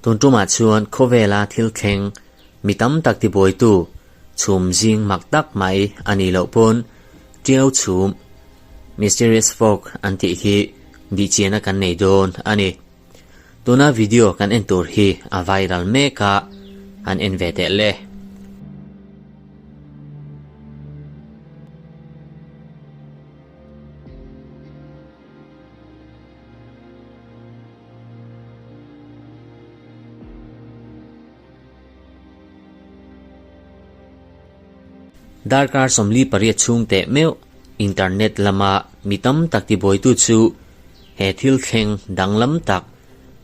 Tun tumah chuan khawvela thil thleng mi tam tak tibuaitu chhum zing mak tak mai a nih loh pawn Tiau chhum, Mysterious Fog, an tih hi bihchiana kan nei dawn a ni. Tuna video kan en tur hi a viral mek a, han en ve teh le. Darkar 48 chhung teh meuh internet lama mi tam tak tibuaitu chu he thil thleng danglam tak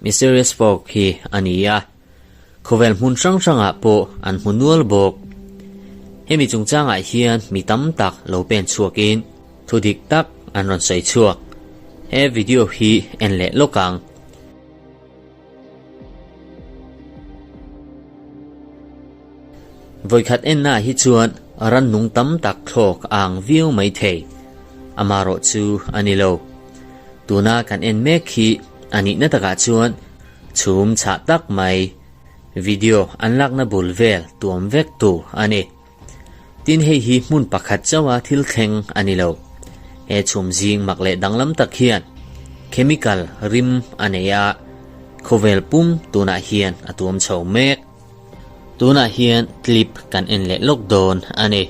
Mysterious Fog hi a ni a. Khawvel hmun hrang hrangah pawh an hmu nual bawk. Hemi chungchangah hian mi tam tak lo pen chhuakin thu dik tak an rawn sawi chhuak. He video hi en leh lawk ang. Vawikhat ennaah hi chuan rannung tam tak thlawk a ang viau mai thei. Amarawh chu a ni lo. Tuna kan en mek hi a nihna takah chuan chhum chhah tak mai video an lakna bul vel tuam vek tu a ni. Tin hei hi hmun pakhat chauha thil thleng a ni lo. He chhum zing mak leh danglam tak hian chemical rim a nei a, khawvel pum tunah hian a tuam chho mek. Tunah hian clip kan en leh lawk dawn a ni.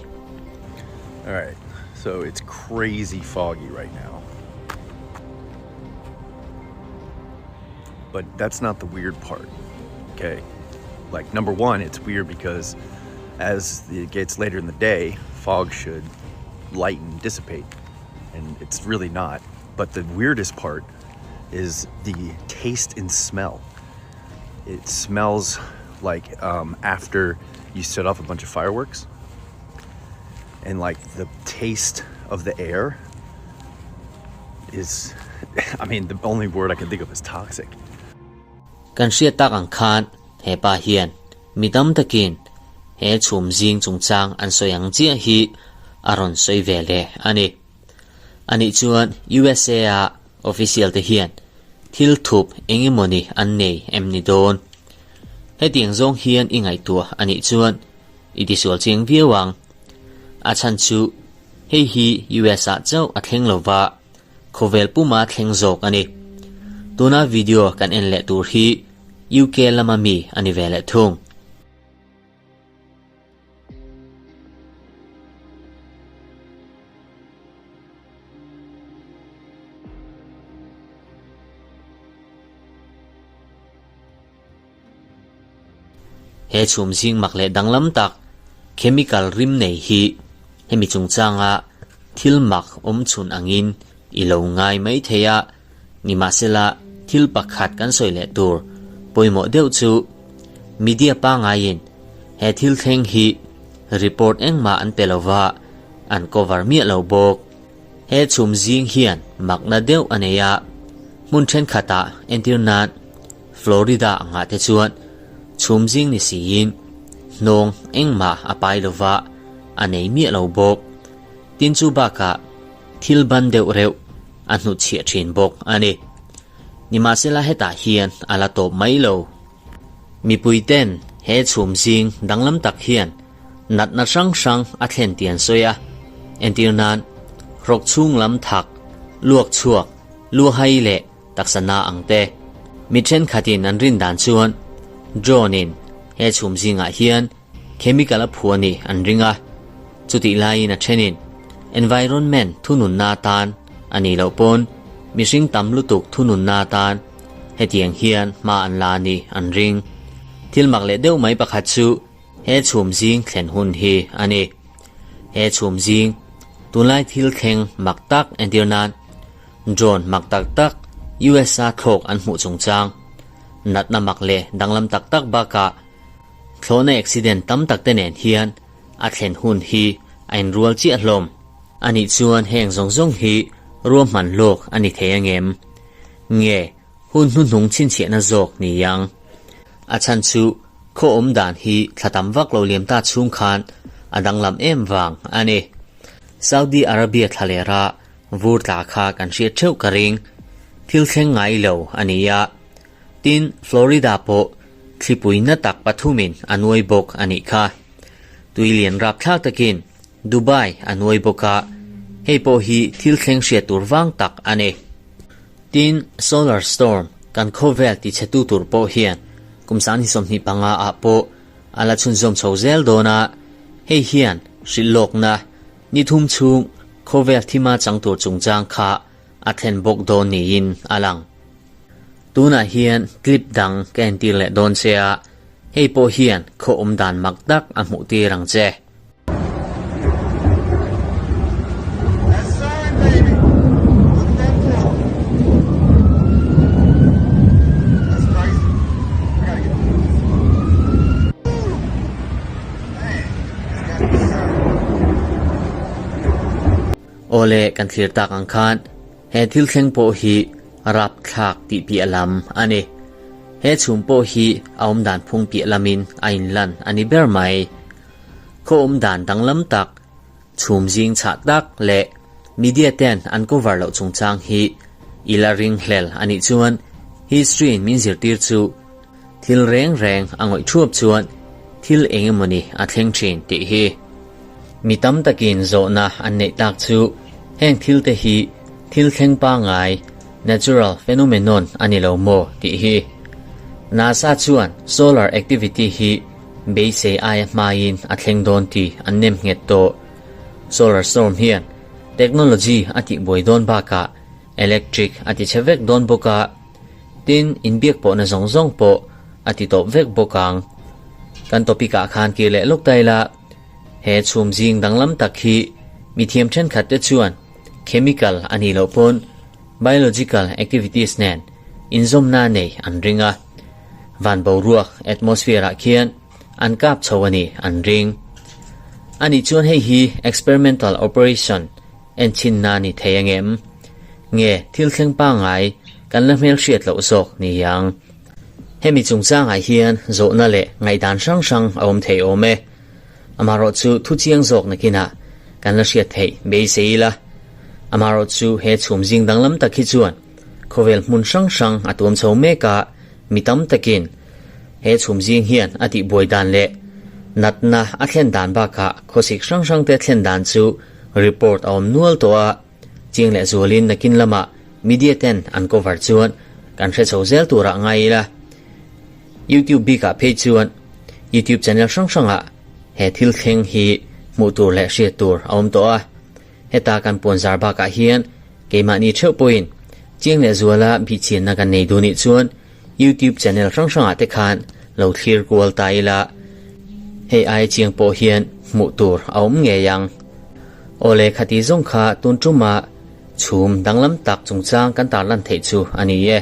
Alright, so it's crazy foggy right now. But that's not the weird part, okay? Like number one, it's weird because as it gets later in the day, fog should lighten, dissipate, and it's really not. But the weirdest part is the taste and smell. It smells like um, after you set off a bunch of fireworks and like the taste of the air is, I mean, the only word I can think of is toxic. Kan hriat tak ang khan he pa hian mi tam takin he chhum zing chungchang an sawi ang chiah hi a rawn sawi ve leh a ni. Anih chuan USA a official te hian thil thup eng emawni an nei em ni dawn? Hetiang zawng hian i ngaihtuah anih chuan i tisual chiang viau ang. A chhan chu hei hi US ah chauh a thleng lo va, khawvel puma thleng zawk a ni. Tuna video kan en leh tur hi UK lama mi a ni ve leh thung. He chhum zing mak leh danglam tak chemical rim nei hi hemi chungchanga thil mak awm chhun angin i lo ngai mai thei a, nimahsela thil pakhat kan sawi leh tur pawimawh deuh chu media pangaiin he thil thleng hi report engmah an pe lova an cover miah lo bawk. He chhum zing hian makna deuh a nei a, hmun thenkhatah entir nan Florida angah te chuan chhum zing ni siin hnawng engmah a pai lova a nei miah lo bawk. Tin chu bakah thil ban deuh reuh a hnutchhiah thin bawk a ni. Nimahsela hetah hian a la tawp mai lo. Mipui ten he chhum zing danglam tak hian natna hrang hrang a thlen tih an sawi a, entir nan hrawk chhung lam thak, luak chhuak, luahai leh taksa na ang te. Mi thenkhatin an rin dan chuan drone in he chhum zingah hian chemical a phu a nih an ring a, chutih laiin a thenin environment thununna atan a nih loh pawn mihring tam lutuk thununna atan hetiang hian hma an la a nih an ring. Thil mak leh deuh mai pakhat chu he chhum zing thlen hun hi a ni. He chhum zing tunlai thil thleng mak tak entir nan Drone mak tak tak USA thlawk an hmuh chungchang, natna mak leh danglam tak tak bakah thlawhna accident tam tak te nen hian a thlen hun hi a inrual chiah hlawm. Anih chuan heng zawng zawng hi ruahman lawk a ni thei angem? Nge hun hnuhnung chhinchhiahna zawk ni ang? A chhan chu khaw awm dan hi thla tam vak lo liam ta chhung khan a danglam em vang a ni. Saudi Arabia thlalera Vur tla kha kan hriat theuh ka ring. thil thleng ngai lo a ni a. Tin, Florida pawh thlipui na tak pathumin a nuai bawk a nih kha. Tui lian rapthlak takin Dubai a nuai bawk a, hei pawh hi thil thleng hriat tur vang tak a ni. Tin, solar storm kan khawvel tichhetu tur pawh hian kum 2025 ah pawh a la chhunzawm chho zel dawn a, hei hian hrilh lawkna ni thum chhung khawvel thima chang tur chungchang kha a thlen bawk dawn niin a lang. Tunah hian clip dang ka entir leh dawn che a, hei pawh hian khaw awm dan mak tak a hmuh tir ang che. Awle kan thlir tak ang khan he thil thleng pawh hi rapthlak tih piah lam a ni. He chhum pawh hi a awmdan phung piah lamin a inlan a ni ber mai. Khaw awmdan danglam tak, chhum zing chhah tak leh media ten an cover loh chungchang hi i la ringhlel a nih chuan history in min zirtir chu thil reng reng a ngawih thuap chuan thil eng emawni a thleng thin tih hi. Mi tam takin zawhna an neih tak chu heng thil te hi thil thleng pangngai, natural phenomenon, a ni lo maw tih hi. NASA chuan solar activity hi Beisei aia hmaiin a thleng dawn tih an nem nghet tawh. Solar storm hian technology a tihbuai dawn bakah electric a ti chhe vek dawn bawk a, tin inbiak pawhna zawng zawng pawh a ti tawp vek bawk ang. Kan topic ah khan kir leh lawk ta ila, he chhum zing danglam tak hi mithiam thenkhat te chuan chemical a nih loh pawn biological activities nen inzawmna nei an ring a. Van boruak, atmosphere, ah khian an kap chho a ni an ring. Anih chuan hei hi experimental operation enchinna ni thei angem? Nge thil thleng pangngai kan la hmelhriat loh zawk ni ang? Hemi chungchangah hian zawhna leh ngaihdan hrang hrang a awm thei awm e. Amaherawhchu thu chiang zawk nakinah kan la hriat theih beisei ila. Amaherawhchu he chhum zing danglam tak hi chuan Khawvel hmun hrang hrang a tuam chho mek a, mi tam takin he chhum zing hian a tihbuai dan leh natna a thlen dan bakah khawsik hrang hrangte thlen dan chu report a awm nual tawh a, chiang leh zualin nakin lamah media ten an cover chuan kan hre chho zel turah ngai ila. YouTube bikah phei chuan YouTube channel hrang hrangah he thil thleng hi hmuh tur leh hriat tur a awm tawh a. Heta kan puanzar bakah hian keimahni theuh pawhin chiang leh zuala bihchianna kan nei duh nih chuan YouTube channel hrang hrangah te khan lo thlir kual ta ila, hei aia chiang pawh hian hmuh tur a awm ngei ang. Awle khati zawng kha tun tuma chhum danglam tak chungchang kan tarlan theih chu a ni e.